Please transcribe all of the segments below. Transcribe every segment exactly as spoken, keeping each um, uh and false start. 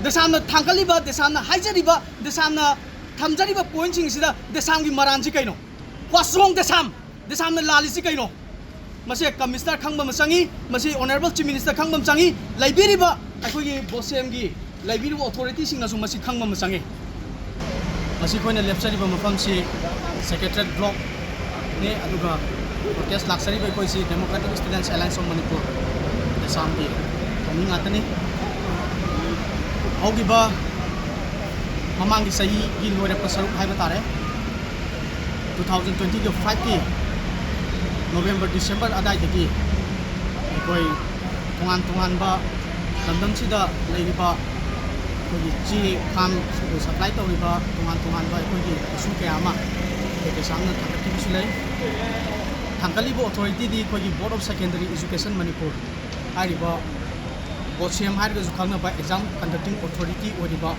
ꯗꯦꯁꯥꯝꯅ ꯊꯥꯡꯒꯠꯂꯤꯕ, ꯗꯦꯁꯥꯝꯅ ꯍꯥꯏꯖꯔꯤꯕ, ꯗꯦꯁꯥꯝꯅ ꯊꯝꯖꯔꯤꯕ ꯄꯣꯏꯟꯁꯤꯡꯁꯤꯗ ꯗꯦꯁꯥꯝꯒꯤ ꯃꯔꯥꯟꯁꯤ ꯀꯩꯅꯣ? What's wrong, ꯗꯦꯁꯥꯝ? ꯗꯦꯁꯥꯝꯅ ꯂꯥꯜꯂꯤꯁꯤ ꯀꯩꯅꯣ? ꯃꯁꯤ ꯀꯃꯤꯁꯅꯔ ꯈꯪꯕ ꯑꯃ ꯆꯪꯉꯤ, ꯃꯁꯤ ꯑꯣꯅꯔꯦꯕꯜ ꯆꯤꯐ ꯃꯤꯅꯤꯁꯇꯔ ꯈꯪꯕ ꯑꯃ ꯆꯪꯉꯤ, ꯂꯩꯕꯤꯔꯤꯕ ꯑꯩꯈꯣꯏꯒꯤ ꯕꯣꯁꯦꯝꯒꯤ ꯂꯩꯕꯤꯔꯤꯕ ꯑꯣꯊꯣꯔꯤꯇꯤꯁꯤꯡꯅꯁꯨ ꯃꯁꯤ ꯈꯪꯕ ꯑꯃ ꯆꯪꯉꯤ꯫ ꯃꯁꯤ ꯑꯩꯈꯣꯏꯅ ꯂꯦꯞꯆꯔꯤꯕ ꯃꯐꯝꯁꯤ ꯁꯦꯀ꯭ꯔꯦꯇꯔꯤꯌꯦꯠ ꯕ꯭ꯂꯣꯛꯅꯤ, ꯑꯗꯨꯒ ꯄ꯭ꯔꯣꯇꯦꯁ ꯂꯥꯛꯆꯔꯤꯕ ꯑꯩꯈꯣꯏꯁꯤ Democratic Students Alliance of Manipur, ꯗꯦꯁꯥꯝꯒꯤ ꯀꯥꯡꯕꯨ ꯉꯥꯛꯇꯅꯤ꯫ ꯍꯧꯈꯤꯕ ꯃꯃꯥꯡꯒꯤ ꯆꯍꯤꯒꯤ ꯂꯣꯏꯔꯛꯄ ꯁꯔꯨꯛ ꯍꯥꯏꯕ ꯇꯥꯔꯦ, two thousand twenty-fiveꯀꯤ November December ꯑꯗꯥꯏꯗꯒꯤ ꯑꯩꯈꯣꯏ ꯇꯣꯉꯥꯟ ꯇꯣꯉꯥꯟꯕ ꯂꯝꯗꯝꯁꯤꯗ ꯂꯩꯔꯤꯕ ꯑꯩꯈꯣꯏꯒꯤ ꯆꯦ ꯐꯥꯝ ꯁꯄ꯭ꯂꯥꯏ ꯇꯧꯔꯤꯕ ꯇꯣꯉꯥꯟ ꯇꯣꯉꯥꯟꯕ ꯑꯩꯈꯣꯏꯒꯤ ꯏꯁꯨ ꯀꯌꯥ ꯑꯃ ꯑꯩꯈꯣꯏ ꯗꯦꯁꯥꯝꯅ ꯊꯥꯡꯒꯠꯈꯤꯕꯁꯨ ꯂꯩ꯫ ꯊꯥꯡꯒꯠꯂꯤꯕ ꯑꯣꯊꯣꯔꯤꯇꯤꯗꯤ ꯑꯩꯈꯣꯏꯒꯤ Board of Secondary Education Manipur ꯍꯥꯏꯔꯤꯕ ꯕꯣꯁꯦꯝ ꯍꯥꯏꯔꯒꯁꯨ ꯈꯪꯅꯕ exam conducting authority ꯑꯣꯏꯔꯤꯕ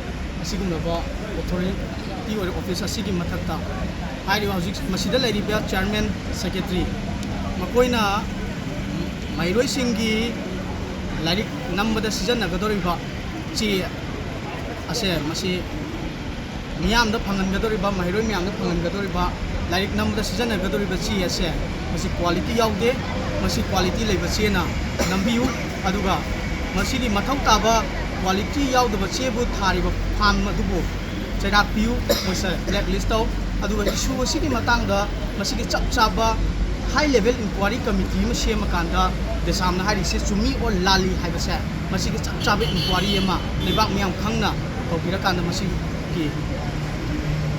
ꯑꯁꯤꯒꯨꯝꯂꯕ ꯑꯣꯊꯣꯔꯤꯇꯤ ꯑꯣꯏꯔꯤꯕ ꯑꯣꯐꯤꯁ ꯑꯁꯤꯒꯤ ꯃꯊꯛꯇ ꯍꯥꯏꯔꯤꯕ ꯍꯧꯖꯤꯛ ꯃꯁꯤꯗ ꯂꯩꯔꯤꯕ ꯆꯤꯌꯔꯃꯦꯟ, ꯁꯦꯀ꯭ꯔꯦꯇꯔꯤ, ꯃꯈꯣꯏꯅ ꯃꯍꯩꯔꯣꯏꯁꯤꯡꯒꯤ ꯂꯥꯏꯔꯤꯛ ꯅꯝꯕꯗ ꯁꯤꯖꯤꯟꯅꯒꯗꯧꯔꯤꯕ ꯆꯦ ꯑꯁꯦ ꯃꯁꯤ ꯃꯤꯌꯥꯝꯗ ꯐꯪꯍꯟꯒꯗꯧꯔꯤꯕ, ꯃꯍꯩꯔꯣꯏ ꯃꯌꯥꯝꯗ ꯐꯪꯍꯟꯒꯗꯧꯔꯤꯕ, ꯂꯥꯏꯔꯤꯛ ꯅꯝꯕꯗ ꯁꯤꯖꯤꯟꯅꯒꯗꯧꯔꯤꯕ ꯆꯦ ꯑꯁꯦ ꯃꯁꯤ quality ꯌꯥꯎꯗꯦ꯫ ꯃꯁꯤ quality ꯂꯩꯕ ꯆꯦꯅ ꯅꯝꯕꯤꯌꯨ꯫ ꯑꯗꯨꯒ ꯃꯁꯤꯒꯤ ꯃꯊꯧ ꯇꯥꯕ quality ꯌꯥꯎꯗꯕ ꯆꯦꯕꯨ ꯊꯥꯔꯤꯕ ꯐꯥꯝ ꯑꯗꯨꯕꯨ ꯆꯩꯔꯥꯛ ꯄꯤꯌꯨ, ꯃꯣꯏꯁꯦ blacklist ꯇꯧ꯫ ꯑꯗꯨꯒ ꯏꯁꯨ ꯑꯁꯤꯒꯤ ꯃꯇꯥꯡꯗ ꯃꯁꯤꯒꯤ ꯆꯞ ꯆꯥꯕ high level inquiry committee ꯑꯃ ꯁꯦꯝꯃꯀꯥꯟꯗ ꯗꯦꯁꯥꯝꯅ ꯍꯥꯏꯔꯤꯁꯦ ꯆꯨꯝꯃꯤ or ꯂꯥꯜꯂꯤ ꯍꯥꯏꯕꯁꯦ ꯃꯁꯤꯒꯤ ꯆꯞ ꯆꯥꯕ inquiry ꯑꯃ ꯂꯩꯕꯥꯛ ꯃꯤꯌꯥꯝ ꯈꯪꯅ ꯇꯧꯕꯤꯔꯀꯥꯟꯗ ꯃꯁꯤꯒꯤ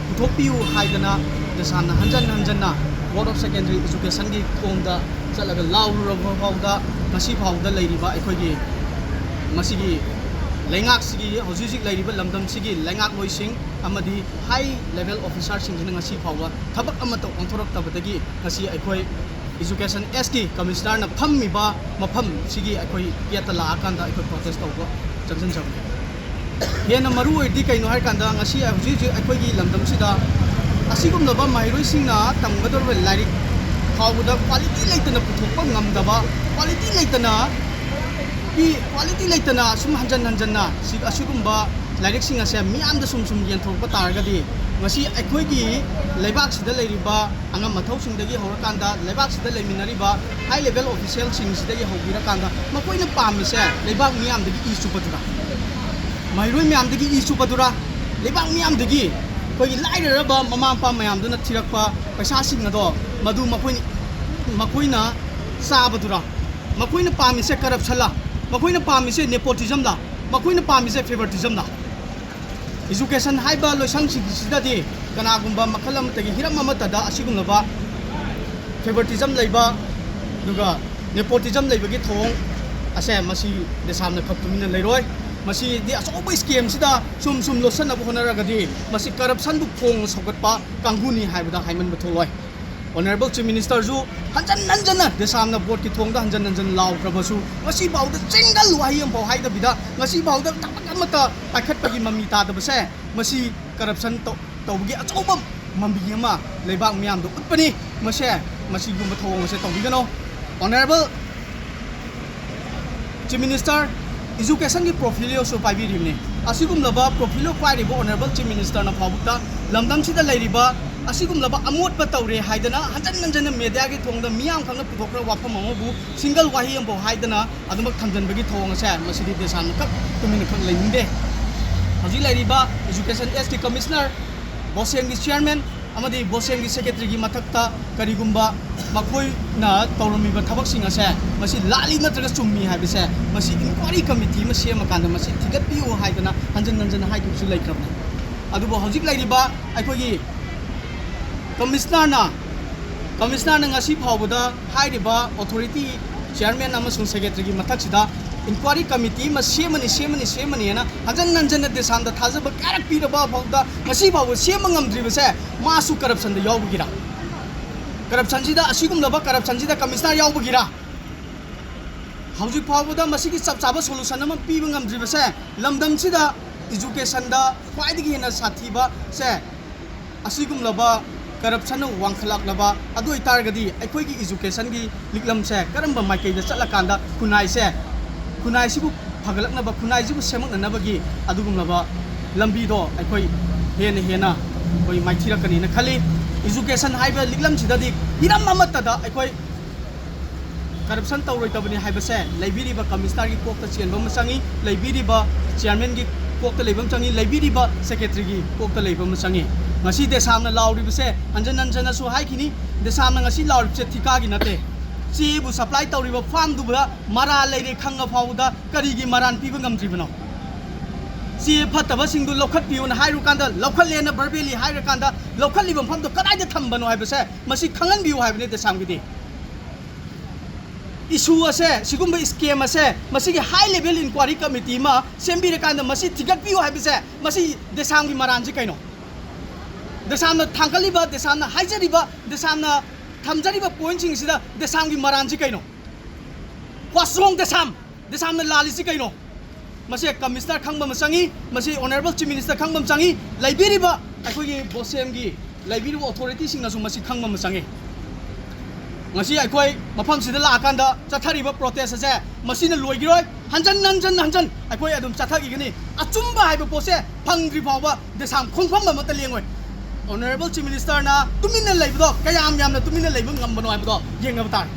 ꯄꯨꯊꯣꯛꯄꯤꯌꯨ ꯍꯥꯏꯗꯅ ꯗꯦꯁꯥꯝꯅ ꯍꯟꯖꯟ ꯍꯟꯖꯟꯅ Board of Secondary Educationꯒꯤ ꯈꯣꯡꯗ ꯆꯠꯂꯒ ꯂꯥꯎꯔꯨꯔꯕ ꯐꯥꯎꯗ ꯉꯁꯤ ꯐꯥꯎꯗ ꯂꯩꯔꯤꯕ ꯑꯩꯈꯣꯏꯒꯤ ꯃꯁꯤꯒꯤ ꯂꯩꯉꯥꯛꯁꯤꯒꯤ ꯍꯧꯖꯤꯛ ꯍꯧꯖꯤꯛ ꯂꯩꯔꯤꯕ ꯂꯝꯗꯝꯁꯤꯒꯤ ꯂꯩꯉꯥꯛꯂꯣꯏꯁꯤꯡ ꯑꯃꯗꯤ high level officerꯁꯤꯡꯁꯤꯅ ꯉꯁꯤ ꯐꯥꯎꯕ ꯊꯕꯛ ꯑꯃꯠꯇ ꯑꯣꯟꯊꯣꯔꯛꯇꯕꯗꯒꯤ ꯉꯁꯤ ꯑꯩꯈꯣꯏ Education Sꯒꯤ Commissionerꯅ ꯐꯝꯃꯤꯕ ꯃꯐꯝꯁꯤꯒꯤ ꯑꯩꯈꯣꯏ ꯒꯦꯠꯇ ꯂꯥꯛꯑꯀꯥꯟꯗ ꯑꯩꯈꯣꯏ protest ꯇꯧꯕ ꯆꯪꯁꯤꯟꯖꯕꯅꯤ꯫ ꯍꯦꯟꯅ ꯃꯔꯨ ꯑꯣꯏꯔꯤꯗꯤ ꯀꯩꯅꯣ ꯍꯥꯏꯔꯀꯥꯟꯗ ꯉꯁꯤ ꯍꯧꯖꯤꯛ ꯍꯧꯖꯤꯛ ꯑꯩꯈꯣꯏꯒꯤ ꯂꯝꯗꯝꯁꯤꯗ ꯑꯁꯤꯒꯨꯝꯂꯕ ꯃꯍꯩꯔꯣꯏꯁꯤꯡꯅ ꯇꯝꯒꯗꯧꯔꯤꯕ ꯂꯥꯏꯔꯤꯛ ꯐꯥꯎꯕꯗ quality ꯂꯩꯇꯅ ꯄꯨꯊꯣꯛꯄ ꯉꯝꯗꯕ, quality ꯂꯩꯇꯅ ꯀꯤ ꯀ꯭ꯋꯥꯂꯤꯇꯤ ꯂꯩꯇꯅ ꯁꯨꯝ ꯍꯟꯖꯟ ꯍꯟꯖꯟꯅ ꯁꯤ, ꯑꯁꯤꯒꯨꯝꯕ ꯂꯥꯏꯔꯤꯛꯁꯤꯡ ꯑꯁꯦ ꯃꯤꯌꯥꯝꯗ ꯁꯨꯝ ꯁꯨꯝ ꯌꯦꯟꯊꯣꯔꯛꯄ ꯇꯥꯔꯒꯗꯤ, ꯉꯁꯤ ꯑꯩꯈꯣꯏꯒꯤ ꯂꯩꯕꯥꯛꯁꯤꯗ ꯂꯩꯔꯤꯕ ꯑꯉꯝ ꯑꯊꯧꯁꯤꯡꯗꯒꯤ ꯍꯧꯔꯀꯥꯟꯗ, ꯂꯩꯕꯥꯛꯁꯤꯗ ꯂꯩꯃꯤꯟꯅꯔꯤꯕ high level officialꯁꯤꯡꯁꯤꯗꯒꯤ ꯍꯧꯕꯤꯔꯀꯥꯟꯗ, ꯃꯈꯣꯏꯅ ꯄꯥꯝꯃꯤꯁꯦ ꯂꯩꯕꯥꯛ ꯃꯤꯌꯥꯝꯗꯒꯤ ꯏ ꯆꯨꯞꯄꯗꯨꯔꯥ? ꯃꯍꯩꯔꯣꯏ ꯃꯌꯥꯝꯗꯒꯤ ꯏ ꯆꯨꯞꯄꯗꯨꯔꯥ? ꯂꯩꯕꯥꯛ ꯃꯤꯌꯥꯝꯗꯒꯤ, ꯑꯩꯈꯣꯏꯒꯤ ꯂꯥꯏꯔꯔꯕ ꯃꯃꯥ ꯃꯄꯥ ꯃꯌꯥꯝꯗꯨꯅ ꯊꯤꯔꯛꯄ ꯄꯩꯁꯥꯁꯤꯡ ꯑꯗꯣ, ꯃꯗꯨ ꯃꯈꯣꯏ, ꯃꯈꯣꯏꯅ ꯆꯥꯕꯗꯨꯔꯥ? ꯃꯈꯣꯏꯅ ꯄꯥꯝꯃꯤꯁꯦ corruptionꯂꯥ? ꯃꯈꯣꯏꯅ ꯄꯥꯝꯃꯤꯁꯦ nepotismꯂꯥ? ꯃꯈꯣꯏꯅ ꯄꯥꯝꯃꯤꯁꯦ favoritismꯂꯥ? Education ꯍꯥꯏꯕ ꯂꯣꯏꯁꯪꯁꯤꯡꯁꯤꯗꯗꯤ ꯀꯅꯥꯒꯨꯝꯕ ꯃꯈꯜ ꯑꯃꯠꯇꯒꯤ, ꯍꯤꯔꯝ ꯑꯃꯠꯇꯗ ꯑꯁꯤꯒꯨꯝꯂꯕ favoritism ꯂꯩꯕ, ꯑꯗꯨꯒ nepotism ꯂꯩꯕꯒꯤ ꯊꯧꯑꯣꯡ ꯑꯁꯦ ꯃꯁꯤ ꯗꯦꯁꯥꯝꯅ ꯈꯛ ꯇꯨꯃꯤꯟꯅ ꯂꯩꯔꯣꯏ꯫ ꯃꯁꯤꯗꯤ ꯑꯆꯧꯕ scamꯁꯤꯗ ꯁꯨꯝ ꯁꯨꯝ ꯂꯣꯠꯁꯤꯟꯅꯕ ꯍꯣꯠꯅꯔꯒꯗꯤ, ꯃꯁꯤ corruptionꯕꯨ ꯈꯣꯡꯅ ꯁꯧꯒꯠꯄ ꯀꯥꯡꯕꯨꯅꯤ ꯍꯥꯏꯕꯗ ꯍꯥꯏꯃꯟꯕ ꯊꯣꯛꯂꯣꯏ꯫ Honourable Chief Ministerꯁꯨ ꯍꯟꯖꯟ ꯍꯟꯖꯟꯅ ꯗꯦꯁꯥꯝꯅ boardꯀꯤ ꯊꯣꯡꯗ ꯍꯟꯖꯟ ꯍꯟꯖꯟ ꯂꯥꯎꯈ꯭ꯔꯕꯁꯨ, ꯉꯁꯤꯐꯥꯎꯗ single ꯋꯥꯍꯩ ꯑꯃꯐꯥꯎ ꯍꯥꯏꯗꯕꯤꯗ, ꯉꯁꯤꯐꯥꯎꯗ ꯊꯕꯛ ꯑꯃꯠꯇ ꯄꯥꯏꯈꯠꯄꯒꯤ ꯃꯃꯤ ꯇꯥꯗꯕꯁꯦ, ꯃꯁꯤ corruption ꯇꯧ-, ꯇꯧꯕꯒꯤ ꯑꯆꯧꯕ ꯃꯃꯤ ꯑꯃ ꯂꯩꯕꯥꯛ ꯃꯤꯌꯥꯝꯗ ꯎꯠꯄꯅꯤ꯫ ꯃꯁꯦ, ꯃꯁꯤꯒꯨꯝꯕ ꯊꯧꯑꯣꯡ ꯑꯁꯦ ꯇꯧꯕꯤꯒꯅꯨ꯫ Honourable Chief Minister, educationꯒꯤ portfolioꯁꯨ ꯄꯥꯏꯕꯤꯔꯤꯕꯅꯤ꯫ ꯑꯁꯤꯒꯨꯝꯂꯕ portfolio ꯄꯥꯏꯔꯤꯕ Honourable Chief Ministerꯅ ꯐꯥꯎꯕꯗ ꯂꯝꯗꯝꯁꯤꯗ ꯂꯩꯔꯤꯕ ꯑꯁꯤꯒꯨꯝꯂꯕ ꯑꯃꯣꯠꯄ ꯇꯧꯔꯦ ꯍꯥꯏꯗꯅ ꯍꯟꯖꯟ ꯍꯟꯖꯟꯅ mediaꯒꯤ ꯊꯣꯡꯗ ꯃꯤꯌꯥꯝ ꯈꯪꯅ ꯄꯨꯊꯣꯛꯈ꯭ꯔ ꯋꯥꯐꯝ ꯑꯃꯕꯨ single ꯋꯥꯍꯩ ꯑꯃꯐꯥꯎ ꯍꯥꯏꯗꯅ ꯑꯗꯨꯃꯛ ꯊꯝꯖꯤꯟꯕꯒꯤ ꯊꯧꯑꯣꯡ ꯑꯁꯦ ꯃꯁꯤꯗꯤ ꯗꯦꯁꯥꯝꯅ ꯈꯛ ꯇꯨꯃꯤꯟꯅ ꯈꯛ ꯂꯩꯅꯤꯡꯗꯦ꯫ ꯍꯧꯖꯤꯛ ꯂꯩꯔꯤꯕ Education State Commissioner, ꯕꯣꯁꯦꯝꯒꯤ chairman ꯑꯃꯗꯤ ꯕꯣꯁꯦꯝꯒꯤ secretaryꯒꯤ ꯃꯊꯛꯇ ꯀꯔꯤꯒꯨꯝꯕ ꯃꯈꯣꯏꯅ ꯇꯧꯔꯝꯃꯤꯕ ꯊꯕꯛꯁꯤꯡ ꯑꯁꯦ ꯃꯁꯤ ꯂꯥꯜꯂꯤ ꯅꯠꯇ꯭ꯔꯒ ꯆꯨꯝꯃꯤ ꯍꯥꯏꯕꯁꯦ ꯃꯁꯤ inquiry committee ꯑꯃ ꯁꯦꯝꯃꯀꯥꯟꯗ ꯃꯁꯤ ꯊꯤꯒꯠꯄꯤꯌꯨ ꯍꯥꯏꯗꯅ ꯍꯟꯖꯟ ꯍꯟꯖꯟꯅ ꯍꯥꯏꯈꯤꯕꯁꯨ ꯂꯩꯈ꯭ꯔꯕꯅꯤ꯫ ꯑꯗꯨꯕꯨ ꯍꯧꯖꯤꯛ ꯂꯩꯔꯤꯕ ꯑꯩꯈꯣꯏꯒꯤ commissionerꯅ, commissionerꯅ ꯉꯁꯤ ꯐꯥꯎꯕꯗ ꯍꯥꯏꯔꯤꯕ authority chairman ꯑꯃꯁꯨꯡ secretaryꯒꯤ ꯃꯊꯛꯁꯤꯗ inquiry committee ꯑꯃ ꯁꯦꯝꯃꯅꯤ, ꯁꯦꯝꯃꯅꯤ, ꯁꯦꯝꯃꯅꯤ ꯍꯥꯏꯅ ꯍꯟꯖꯟ ꯍꯟꯖꯟꯅ ꯗꯦꯁꯥꯝꯗ ꯊꯥꯖꯕ ꯀꯌꯥꯔꯛ ꯄꯤꯔꯕ ꯐꯥꯎꯗ ꯉꯁꯤ ꯐꯥꯎꯕ ꯁꯦꯝꯕ ꯉꯝꯗ꯭ꯔꯤꯕꯁꯦ ꯃꯥꯁꯨ corruptionꯗ ꯌꯥꯎꯕꯒꯤꯔ? Corruptionꯁꯤꯗ, ꯑꯁꯤꯒꯨꯝꯂꯕ corruptionꯁꯤꯗ commissioner ꯌꯥꯎꯕꯒꯤꯔ? ꯍꯧꯖꯤꯛ ꯐꯥꯎꯕꯗ ꯃꯁꯤꯒꯤ ꯆꯞ ꯆꯥꯕ solution ꯑꯃ ꯄꯤꯕ ꯉꯝꯗ꯭ꯔꯤꯕꯁꯦ ꯂꯝꯗꯝꯁꯤꯗ educationꯗ ꯈ꯭ꯋꯥꯏꯗꯒꯤ ꯍꯦꯟꯅ ꯁꯥꯊꯤꯕꯁꯦ ꯑꯁꯤꯒꯨꯝꯂꯕ corruptionꯅ ꯋꯥꯡꯈꯠꯂꯛꯂꯕ ꯑꯗꯨ ꯑꯣꯏꯇꯥꯔꯒꯗꯤ ꯑꯩꯈꯣꯏꯒꯤ educationꯒꯤ ꯂꯤꯛꯂꯝꯁꯦ ꯀꯔꯝꯕ ꯃꯥꯏꯀꯩꯗ ꯆꯠꯂꯀꯥꯟꯗ ꯈꯨꯟꯅꯥꯏꯁꯦ ꯈꯨꯟꯅꯥꯏꯁꯤꯕꯨ ꯐꯒꯠꯂꯛꯅꯕ, ꯈꯨꯟꯅꯥꯏꯁꯤꯕꯨ ꯁꯦꯝꯒꯠꯅꯅꯕꯒꯤ ꯑꯗꯨꯒꯨꯝꯂꯕ ꯂꯝꯕꯤꯗꯣ ꯑꯩꯈꯣꯏ ꯍꯦꯟꯅ ꯍꯦꯟꯅ ꯑꯩꯈꯣꯏ ꯃꯥꯏꯊꯤꯔꯛꯀꯅꯤꯅ ꯈꯜꯂꯤ꯫ Education ꯍꯥꯏꯕ ꯂꯤꯛꯂꯝꯁꯤꯗꯗꯤ ꯍꯤꯔꯝ ꯑꯃꯠꯇꯗ ꯑꯩꯈꯣꯏ corruption ꯇꯧꯔꯣꯏꯗꯕꯅꯤ ꯍꯥꯏꯕꯁꯦ ꯂꯩꯕꯤꯔꯤꯕ commissionerꯒꯤ ꯀꯣꯛꯇ ꯆꯦꯟꯕ ꯑꯃ ꯆꯪꯉꯤ, ꯂꯩꯕꯤꯔꯤꯕ chairmanꯒꯤ ꯀꯣꯛꯇ ꯂꯩꯕ ꯑꯃ ꯆꯪꯉꯤ, ꯂꯩꯕꯤꯔꯤꯕ secretaryꯒꯤ ꯀꯣꯛꯇ ꯂꯩꯕ ꯑꯃ ꯆꯪꯉꯤ꯫ ꯉꯁꯤ ꯗꯦꯁꯥꯝꯅ ꯂꯥꯎꯔꯤꯕꯁꯦ ꯍꯟꯖꯟ ꯍꯟꯖꯟꯅꯁꯨ ꯍꯥꯏꯈꯤꯅꯤ, ꯗꯦꯁꯥꯝꯅ ꯉꯁꯤ ꯂꯥꯎꯔꯤꯕꯁꯦ ꯊꯤꯀꯥꯒꯤ ꯅꯠꯇꯦ꯫ ꯆꯦꯕꯨ supply ꯇꯧꯔꯤꯕ farmꯗꯨꯗ ꯃꯔꯥꯜ ꯂꯩꯔꯦ ꯈꯪꯉ ꯐꯥꯎꯕꯗ ꯀꯔꯤꯒꯤ ꯃꯔꯥꯜ ꯄꯤꯕ ꯉꯝꯗ꯭ꯔꯤꯕꯅꯣ? ꯆꯦ ꯐꯠꯇꯕꯁꯤꯡꯗꯨ ꯂꯧꯈꯠꯄꯤꯌꯨꯅ ꯍꯥꯏꯔꯨꯀꯥꯟꯗ ꯂꯧꯈꯠꯂꯦꯅ verbally ꯍꯥꯏꯔꯀꯥꯟꯗ ꯂꯧꯈꯠꯂꯤꯕ ꯃꯐꯝꯗꯣ ꯀꯗꯥꯏꯗ ꯊꯝꯕꯅꯣ ꯍꯥꯏꯕꯁꯦ ꯃꯁꯤ ꯈꯪꯍꯟꯕꯤꯌꯨ ꯍꯥꯏꯕꯅꯤ ꯗꯦꯁꯥꯝꯒꯤꯗꯤ꯫ Issue ꯑꯁꯦ, ꯁꯤꯒꯨꯝꯕ scam ꯑꯁꯦ ꯃꯁꯤꯒꯤ high level inquiry committee ꯑꯃ ꯁꯦꯝꯕꯤꯔꯀꯥꯟꯗ ꯃꯁꯤ ꯊꯤꯒꯠꯄꯤꯌꯨ ꯍꯥꯏꯕꯁꯦ ꯃꯁꯤ ꯗꯦꯁꯥꯝꯒꯤ ꯃꯔꯥꯟꯁꯤ ꯀꯩꯅꯣ? ꯗꯦꯁꯥꯝꯅ ꯊꯥꯡꯒꯠꯂꯤꯕ, ꯗꯦꯁꯥꯝꯅ ꯍꯥꯏꯖꯔꯤꯕ, ꯗꯦꯁꯥꯝꯅ ꯊꯝꯖꯔꯤꯕ pointꯁꯤꯡꯁꯤꯗ ꯗꯦꯁꯥꯝꯒꯤ ꯃꯔꯥꯟꯁꯤ ꯀꯩꯅꯣ? What's wrong ꯗꯦꯁꯥꯝ? ꯗꯦꯁꯥꯝꯅ ꯂꯥꯜꯂꯤꯁꯤ ꯀꯩꯅꯣ? ꯃꯁꯤ commissioner ꯈꯪꯕ ꯑꯃ ꯆꯪꯉꯤ, ꯃꯁꯤ honourable chief minister ꯈꯪꯕ ꯑꯃ ꯆꯪꯉꯤ, ꯂꯩꯕꯤꯔꯤꯕ ꯑꯩꯈꯣꯏꯒꯤ ꯕꯣꯁꯦꯝꯒꯤ ꯂꯩꯕꯤꯔꯤꯕ authorityꯁꯤꯡꯅꯁꯨ ꯃꯁꯤ ꯈꯪꯕ ꯑꯃ ꯆꯪꯉꯤ꯫ ꯉꯁꯤ ꯑꯩꯈꯣꯏ ꯃꯐꯝꯁꯤꯗ ꯂꯥꯛꯑꯀꯥꯟꯗ ꯆꯠꯊꯔꯤꯕ protest ꯑꯁꯦ ꯃꯁꯤꯅ ꯂꯣꯏꯈꯤꯔꯣꯏ꯫ ꯍꯟꯖꯟ ꯍꯟꯖꯟ ꯍꯟꯖꯟ ꯑꯩꯈꯣꯏ ꯑꯗꯨꯝ ꯆꯠꯊꯈꯤꯒꯅꯤ꯫ ꯑꯆꯨꯝꯕ ꯍꯥꯏꯕ ꯄꯣꯠꯁꯦ ꯐꯪꯗ꯭ꯔꯤ ꯐꯥꯎꯕ ꯗꯦꯁꯥꯝ ꯈꯣꯡꯐꯝ ꯑꯃꯠꯇ ꯂꯦꯡꯉꯣꯏ꯫ Honourable chief ministerꯅ ꯇꯨꯃꯤꯟꯅ ꯂꯩꯕꯗꯣ ꯀꯌꯥꯝ ꯌꯥꯝꯅ ꯇꯨꯃꯤꯟꯅ ꯂꯩꯕ ꯉꯝꯕꯅꯣ ꯍꯥꯏꯕꯗꯣ ꯌꯦꯡꯅꯕ ꯇꯥꯔꯦ꯫